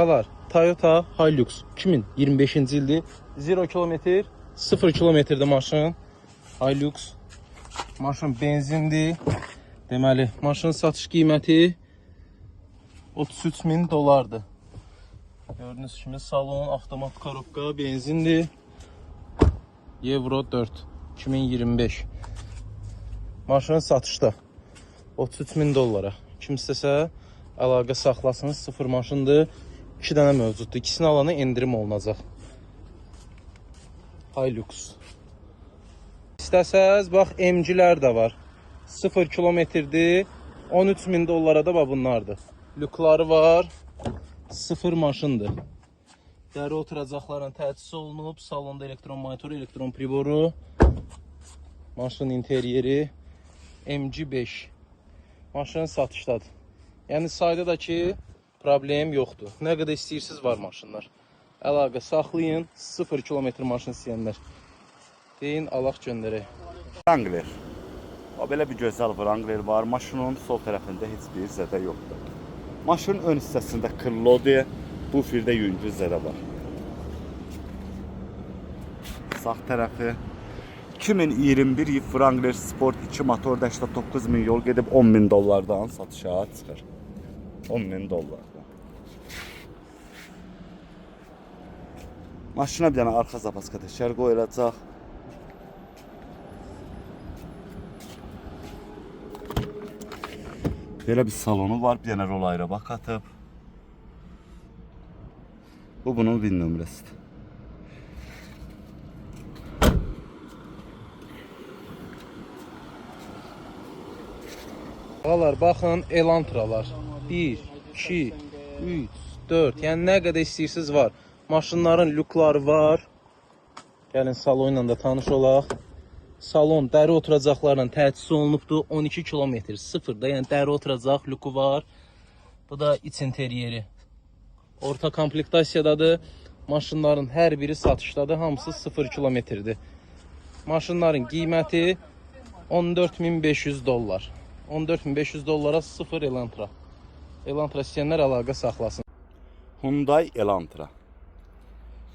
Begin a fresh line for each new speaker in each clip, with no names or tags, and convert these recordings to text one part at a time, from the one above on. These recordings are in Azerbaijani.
Ağalar, Toyota Hilux 2025-ci ildir. 0 kilometr, 0 kilometrdə maşın. Hilux maşın benzindir. Deməli, maşının satış qiyməti 33 min dolardır. Gördüyünüz kimi salon, avtomat korobka, benzindir. Euro 4 2025. Maşın satışda 33 min dollara. Kim istəsə əlaqə saxlasın. Sıfır maşındır. 2 dənə mövcuddur. İkisini alana endirim olunacaq. Hilux. İstəsəz bax MG-lər də var. 0 kilometrdir. 13 min dollara da bax bunlardır. Lükları var. Sıfır maşındır. Dəri oturacaqlarla təchiz olunub. Salonda elektron monitoru, elektron priboru. Maşının interyeri MG5. Maşın satışdadır. Yəni sayda da ki problem yoxdur. Nə qədər istəyirsiniz var maşınlar. Əlaqə saxlayın. 0 kilometr maşın istəyənlər. Deyin alaq göndərək.
Wrangler. O belə bir gözəl Wrangler var. Maşının sol tərəfində heç bir zədə yoxdur. Maşının ön hissəsində kırlodur. Bufirdə yüngül zədə var. Sağ tərəfi 2021 il Wrangler Sport 2 motor 89 min yol gedib 10 min dollardan satışa çıxır. 10 min dollardan. Maşına bir dənə arxa zapaska təkər qoyulacaq. Belə bir salonu var, bir dənə rol aerobak atıb. Bu bunun VIN nömrəsidir.
Ağalar baxın Elantralar. 1, 2, 3, 4. Yəni nə qədər istəyirsiniz var. Maşınların lükları var. Gəlin salonla da tanış olaq. Salon dəri oturacaqlarla təchiz olunubdur. 12 kilometr sıfırda, yəni dəri oturacaq lüku var. Bu da iç interyeri. Orta komplektasiyadadır. Maşınların hər biri satışdadır. Hamısı 0 kilometrdir. Maşınların qiyməti 14.500 dollar. 14.500 dollara sıfır Elantra. Elantra istəyənlər əlaqə saxlasın.
Hyundai Elantra.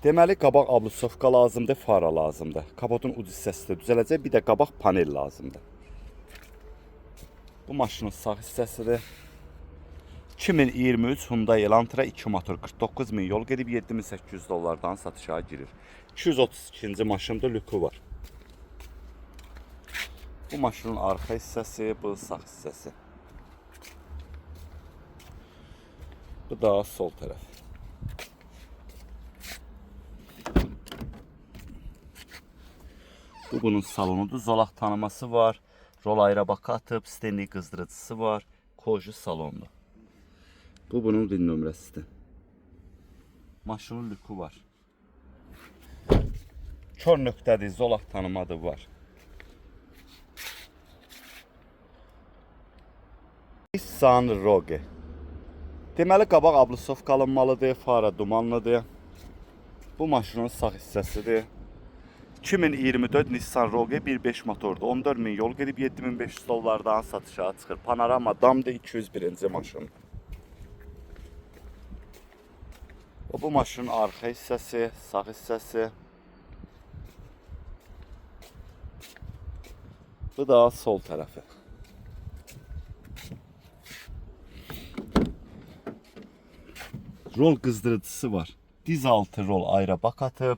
Deməli qabaq ablusovka lazımdır, fara lazımdır. Kapotun uc hissəsi də düzələcək, bir də qabaq panel lazımdır. Bu maşının sağ hissəsidir. 2023 Hyundai Elantra 2 motor 49 min yol gedib 7800 dollardan satışa girir. 232-ci maşında lükü var. Bu maşının arxa hissəsi, bu sağ hissəsi. Bu da sol tərəf. Bu bunun salonudur. Zolaq tanıması var. Rol aerobakı atıb, Stanley qızdırıcısı var. Koji salondur. Bu bunun VIN nömrəsidir. Maşının lükü var. Kör nöqtədir, zolaq tanımadır var. Nissan Rogue. Deməli qabaq ablusovka alınmalıdır, fara dumanlıdır. Bu maşının sağ hissəsidir. 2024 Nissan Rogue 1.5 motordur. 14 min yol gedib 7500 dollardan satışa çıxır. Panorama damdır 201-ci maşın. Bu maşının arxa hissəsi, sağ hissəsi. Bu da sol tərəfi. Rol qızdırıcısı var. Diz altı rol aerobak atıb.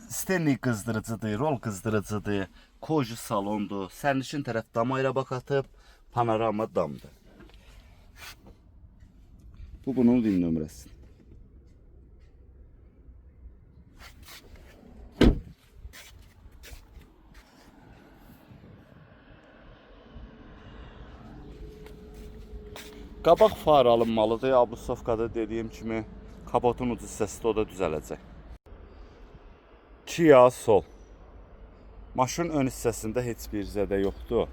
Stanley qızdırıcıdır, rol qızdırıcıdır, koji salondur. Sərnişin tərəf dam aerobak atıb, panorama damdır. Bu bunun VIN nömrəsi. Qabaq far alınmalıdır. Ablusovkada dediyim kimi kapotun ucu hissəsi də o da düzələcək. Kia Soul. Maşının ön hissəsində heç bir zədə yoxdur.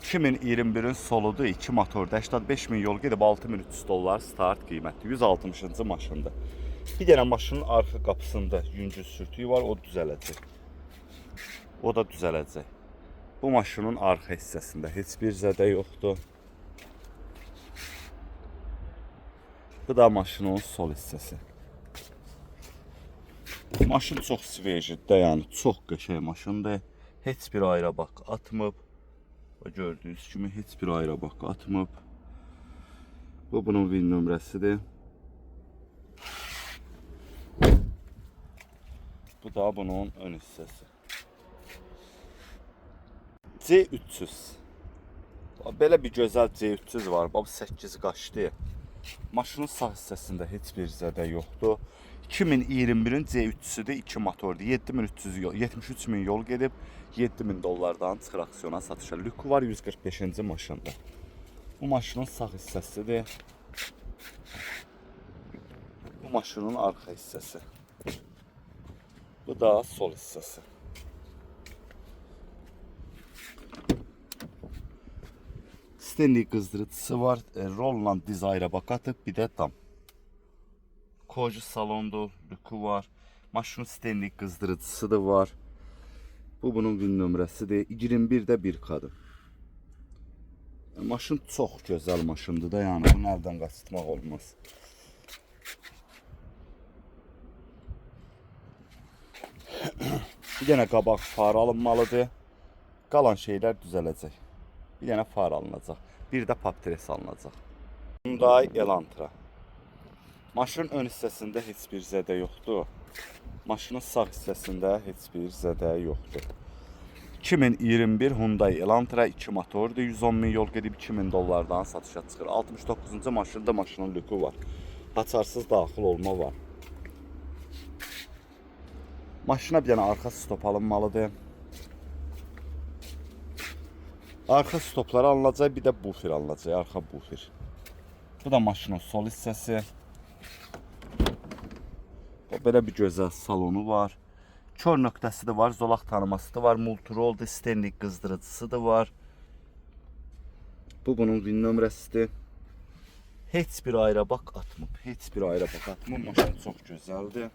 2021-in soludur, 2 motordur. 85 min yol gedib 6300 dollar start qiyməti. 160-cı maşındır. Bir dənə maşının arxa qapısında yüngül sürtüyü var, o düzələcək. O da düzələcək. Bu maşının arxa hissəsində heç bir zədə yoxdur. Bu da maşının sol hissəsi. Maşın çox svejidir də, yəni çox qəşəng maşındır. Heç bir ayrabaq atmıb. Gördüyünüz kimi heç bir ayrabaq atmıb. Bu bunun VIN nömrəsidir. Bu da bunun ön hissəsi. C300. Belə bir gözəl C300 var. Bax 8 qaçdı. Maşının sağ hissəsində heç bir zədə yoxdur. 2021-in C300-üdür, 2 motordur. 7300 yol, 73 min yol gedib, 7000 dollardan çıxır aksiiyona satışa. Lükü var 145-ci maşında. Bu maşının sağ hissəsidir. Bu maşının arxa hissəsi. Bu da sol hissəsi. Stanley qızdırıcısı var. Rolla diz ayrabaq atıb, bir də dam. Koji salondur, lükü var. Maşının Stanley qızdırıcısı da var. Bu bunun VIN nömrəsidir. 21-də 1 kadır. Maşın çox gözəl maşındır da, yəni bunu əldən qaçırtmaq olmaz. Bir dənə qabaq far alınmalıdır. Qalan şeylər düzələcək. Bir dənə far alınacaq. Bir də paptres alınacaq. Hyundai Elantra. Maşının ön hissəsində heç bir zədə yoxdur. Maşının sağ hissəsində heç bir zədə yoxdur. 2021 Hyundai Elantra 2 motordur. 110 min yol gedib 2000 dollardan satışa çıxır. 69-cu maşında maşının lükü var. Açarsız daxil olma var. Maşına bir dənə arxa stop alınmalıdır. Arxa stopları alınacaq, bir də bufer alınacaq, arxa bufer. Bu da maşının sol hissəsi. Belə bir gözəl salonu var. Kör nöqtəsi də var, zolaq tanıması da var, multiroldur, Stanley qızdırıcısı da var. Bu bunun VIN nömrəsidir. Heç bir ayrabaq atmıb, heç bir ayrabaq atmıb. Maşın çox gözəldir.